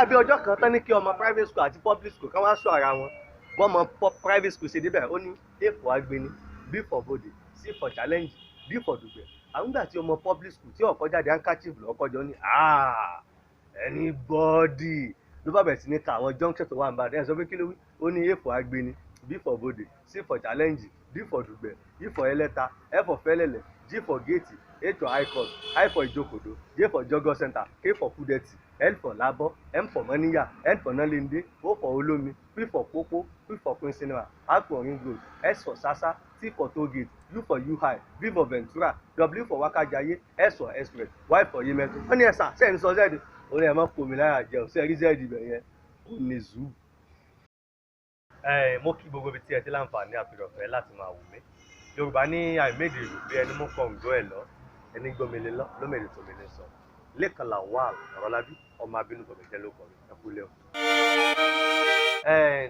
Dàbí ọjọ́ kan tán ní kí ọmọ private school àti public school kan wá sọ ara wọn. Bọ́mọ private school ṣe débẹ̀, ó ní A for Agbeni, B for Bode, C for Challenge, D for Dùgbẹ̀. Àwọn ìgbà tí ọmọ public school tí ọkọ jáde handkerchief lọ́kọ́jọ́ ní anybody ló bá bẹ̀rẹ̀ sí ní ka àwọn junction tó wà ń bá ẹ̀ sọ pé kí ló wí. Ó ní A for Agbeni, B for Bode, C for Challenge, D for Dùgbẹ̀, E for Ẹlẹ́ta, F for Fẹ́lẹ́lẹ̀, G for Gate, A for High Court, I for Ìjókòdó, J for Jọgọ Center, K for Kúdẹ̀tì, L for Lábọ́, M for Mọ́níyà, N for Nálẹ́ndé, O for Olómi, P for Pópó, Q for Queen Cinema, R for Ring Road, S for Sasa, T for Tollgate, U for UI, V for Ventura, W for Wákàjáyé, S for Express, Y for Yemẹtu. Wọ́n ní ẹ̀sà sẹ́yìn sọ zẹ́ẹ̀dì. Ó ní ẹ̀ má kó mi láyà jẹun, sẹ́ẹ̀rí zẹ́ẹ̀dì ibẹ̀ yẹn, ó ní zoo. Mo kí gbogbo ibi tí ẹ ti láǹfààní àtúrọ̀fẹ́ láti máa wò mí. Yorùbá ní àìmédè ìlú bí ẹni mú kọ̀ǹgọ́ ẹ̀ lọ, ẹni gbọ́mìnì lọ, lómìnì tòmìnì sọ. Lékan Lawal Ọ̀rọ̀lábí, ọmọ abínú bọ̀bẹ̀ jẹ́ ló kọ̀ mí, ẹ kú lé o.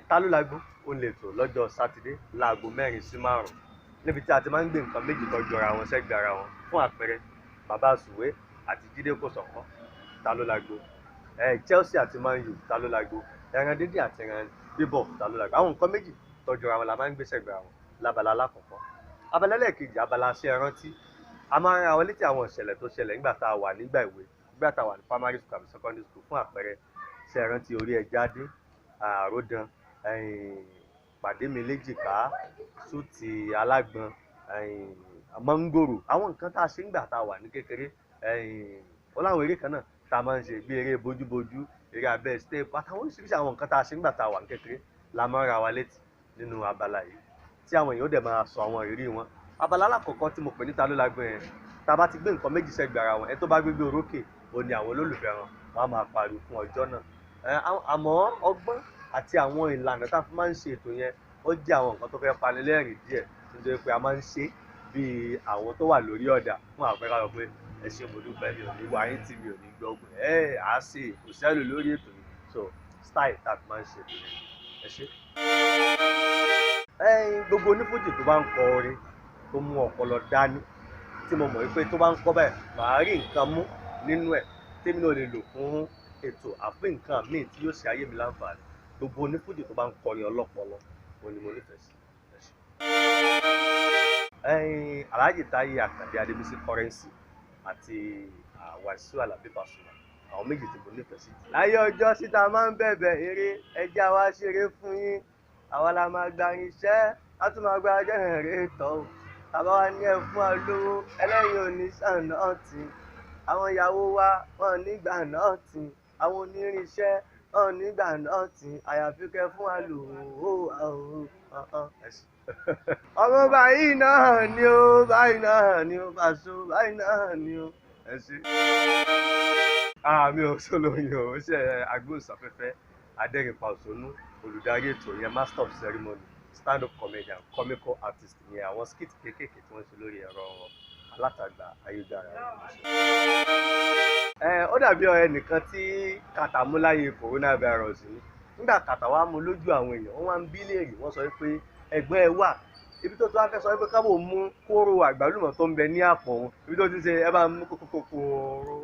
Ta ló lágbo? Ó lè tò lọ́jọ́ Sátidé láago 4 sí 5 níbi tí a ti máa ń gbé nǹkan méjì tó jọra wọn sẹ́gbẹ̀ẹ́ ara wọn. Fún àpẹẹrẹ, Bàbá Sùwé àti Jídé Kòsọ̀kọ́, ta ló lágbo? Chelsea àti Man U, ta ló lágbo? Ẹran díndín àti ẹran bíbọ̀, ta ló lágbo? Àwọn nǹkan méjì tó jọra wọn la máa ń gbé sẹ́gbẹ̀ẹ́ ara wọn lábala alákọ̀ọ́kọ́. Abala ẹlẹ́ẹ̀kejì, abala ṣé ẹ rántí. A máa ń ra wọn létí àwọn ìṣẹ̀lẹ̀ tó ṣẹlẹ̀ nígbà tá a wà nígbà ìwé, nígbà tá a wà ní primary school àbí secondary school. Fún àpẹẹrẹ, ṣé ẹ rántí orí ẹja dín, àròdàn, pàdé mi léjìká, súùtì alágbọn, mọ́ngòrò, àwọn nǹkan tá a ṣe nígbà tá a wà ní kékeré. Ó láwọn eré kan náà tá a máa ń ṣe bí eré bójúbójú, eré abẹ́ step, àtàwọn oríṣiríṣi àwọn nǹkan tá a ṣe nígbà tá a wà ní kékeré la máa ń ra wa létí nínú abala yìí, tí àwọn èèyàn ó dẹ̀ máa sọ àwọn ìrírí wọn. Abala alákọ̀ọ́kọ́ tí mo pè ní ta ló lágbọ́n yẹn, tá a bá ti gbé nǹkan méjì sẹ́gbẹ̀ẹ́ ara wọn, ẹ tó bá gbégbé orókè, ó ní àwọn olólùfẹ́ wọn, wọ́n á máa pariwo fún ọjọ́ náà. Àmọ́ ọgbọ́n àti àwọn ìlànà tá a fi máa ń ṣe ètò yẹn, ó jẹ́ àwọn nǹkan tó fẹ́ pani lẹ́rìn díẹ̀, nítorí pé a máa ń ṣe bí àwọn tó wà lórí ọ̀dà. Fún àpẹẹrẹ, ká sọ pé ẹ ṣé mo dúpẹ́, mi ò ní wá yín tí mi ò ní gbọ́ pé ẹ á ṣe kò sẹ́lù lórí ètò yìí. So style tá a fi máa ń ṣe ètò yẹn, ẹ ṣé. Gbogbo onífújì tó bá ń kọ orin tó mú ọpọlọ dání, tí mo mọ̀ wípé tó bá ń kọ́ báyìí màá rí nǹkan mú nínú ẹ̀ tèmi náà lè lò fún ètò àfi nǹkan míì tí yóò ṣe ayé mi láǹfààní. Gbogbo onífújì tó bá ń kọrin ọlọ́pọlọ, òun ni mo nífẹ̀ẹ́ sí. Ẹ ṣé. Alhaji Táyé Àkàndé Adébísí Currency àti Wàsíù Àlàbí Pasuma, àwọn méjì tí mo nífẹ̀ẹ́ sí. Láyé ọjọ́ síta máa ń bẹ̀bẹ̀ eré, ẹja wa ṣeré fún yín, àwa la máa gba irinṣẹ́, a tún máa gba jẹ́nẹrétọ̀ o. Bàbá wa ní ẹ fún wa lówó, ẹlẹ́yin ò ní sàn náà tì. Àwọn ìyàwó wa wọn nígbà náà tì. Àwọn onírinṣẹ́ wọn nígbà náà tì. Àyàfi kẹ fún wa lówó. Ọmọ báyìí náà ni ó, báyìí náà ni ó, Paso báyìí náà ni ó. Ẹ ṣé. Mi ò sólóyin o, ó ṣe agbóhùnsáfẹ́fẹ́, adẹ́rìnpa òṣónú, olùdarí ètò yẹn, master of ceremony, stand up comedian, comical artist yẹn, àwọn skit kéékèèké tí wọ́n ṣe lórí ẹ̀rọ alátagbà ayélujára. Ó dàbí ẹnìkan tí kàtà mú láyé coronavirus ni. Nígbà kàtà wá mú lójú àwọn èèyàn, wọ́n wá ń bí léèrè, wọ́n sọ pé ẹ̀gbọ́n ẹ wà. Ibi tó wá fẹ́ sọ pé kábò mú kóró àgbálùmọ̀ tó ń bẹ ní àpò òun, ibi tó ti ṣe ẹ bá mú kókókóró.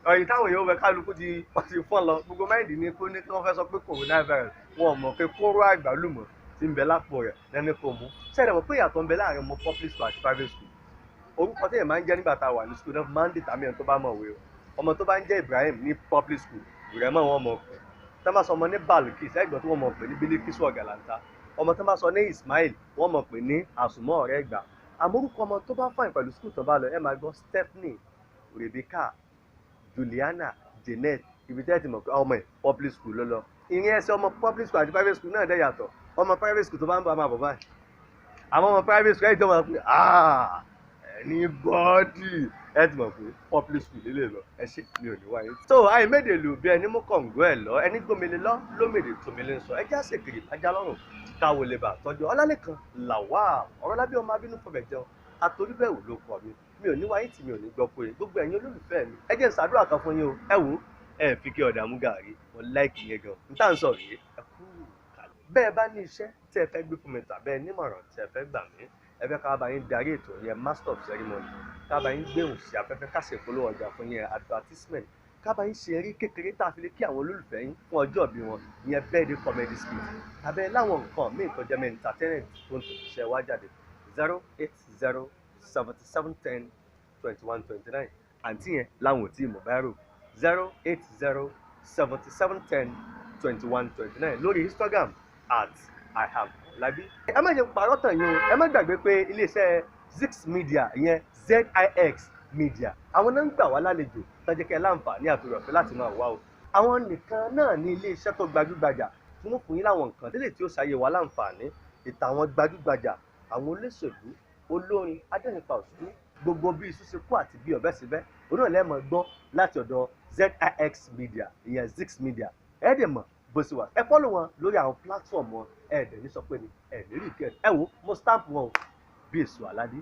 Ọ̀yìn táwọn èèyàn fẹ́ kálukú ti wọ́n ti fọ́n lọ. Gbogbo máìndì ni kó ní kí wọ́n fẹ́ sọ pé coronavirus, wọn ò mọ̀ pé kóró àgbálùmọ̀ tí ń bẹ lápò rẹ̀ lẹ́ni kò mú. Ṣé ẹ mọ̀ pé ìyàtọ̀ ń bẹ láàrin ọmọ public school àti private school? Orúkọ tí èèyàn máa ń jẹ́ nígbà tá a wà ní school náà máa ń determine ẹni tó bá mọ̀wé o. Ọmọ tó bá ń jẹ́ Ibrahim ní public school, Ibrahim wọn mọ̀ pé. Tá bá sọ ọmọ ní Balkis, ẹ̀gbọ́n tí wọ́n mọ̀ pé ní Bilikisu Ọ̀gàlàntà. Ọmọ tó bá sọ ní Ismail, wọ́n mọ̀ pé ní Àsùnmọ́ ọ̀rẹ́ ìgbà. Àmọ́ orúkọ ọmọ tó bá fàìn pẹ̀lú school tó bá lọ, ẹ máa gbọ́ Stephanie, Rebecca, Juliana, Janet. Ibi tẹ́ ẹ ti mọ̀ pé ọmọ ẹ̀ public school ló lọ. Ìrìn ẹsẹ̀ ọmọ public school àti private school náà dẹ̀ yàtọ̀. Ọmọ private school tó bá ń bọ̀ á máa bọ̀ báyìí. Àmọ́ ọmọ private school ẹ̀ tó máa pè anybody, ẹ ti mọ̀ pé public school lélẹ̀ lọ. Ẹ ṣé, mi ò ní wáyé. So àìmédè lù bí ẹni mú kọ̀ǹgọ́ ẹ̀ lọ, ẹni gbómìnir lọ lómìnir tòmìnir sọ. Ẹ já sèkìrì ajá lọ́rùn káwo lè bà tọ́jú. Ọlálẹ́kan Lawal Ọ̀rọ̀lábí ọmọ abínú fọbẹ̀ jẹun, àtòríbẹ̀wò ló kọ mi. Mi ò ní wáyé tí mi ò ní gbọ́ pé gbogbo ẹ̀yin olólùfẹ́ mi, ẹ jẹ́ n ṣàdúrà kan fún yín o. Ẹ wò ó, ẹ fi kí ọ̀dà mú gàrí, mo láìkì yẹn gan. N tá n sọ rèé, ẹ kú kàlẹ̀. Bẹ́ẹ̀ bá ní iṣẹ́ tí ẹ fẹ́ gbé fún mi tàbí ẹ nímọ̀ràn tí ẹ fẹ́ gbà mí, ẹ fẹ́ ká bá yín darí ètò yẹn, master of ceremony, ká bá yín gbéhùn sí afẹ́fẹ́, ká ṣe ìpolówó ọjà fún yín, advertisement, Ká bá yín ṣe eré kékeré tá a fi lè kí àwọn olólùfẹ́ yín fún ọjọ́ ìbí wọn, ìyẹn birthday comedy skit, tàbí láwọn nǹkan míì tó jẹ́ mọ́ entertainment tó ń tòṣìṣẹ́ wá jáde. 08077102129. Àǹtí yẹn láwọn ò tí ì mọ̀ báírò. 08077102129 lórí Instagram @IamLabi. Ẹ má jẹ́ parọ́ tàn yín o, ẹ má gbàgbé pé iléeṣẹ́ Zix Media, ìyẹn ZIX Media, àwọn náà ń gbà wá lálejò tọ́jú kẹ́ láǹfààní àti ọ̀fẹ́ láti máa wá o. Àwọn nìkan náà ní iléeṣẹ́ tó gbajúgbajà tí wọ́n fún yín láwọn nǹkan tẹ́lẹ̀ tí ó ṣàyè wá láǹfààní ìtàn àwọn gbajúgbajà, àwọn olóṣèlú, olórin, adẹ́rìnpa òṣèlú, gbogbo bí iṣu ṣe kú àti bí ọ̀bẹ ṣe bẹ́, òun náà lẹ́ẹ̀mọ̀ gbọ́ láti ọ̀dọ̀ ZIX Media, ìyẹn Zix Media. Ẹ dẹ̀ mọ̀ bó ṣe wà, ẹ follow wọn lórí àwọn platform wọn, ẹ dẹ̀ ní sọ pé ni ẹ ní rí ìkẹ́ ẹ wò mo stamp wọn o bí èso aládé.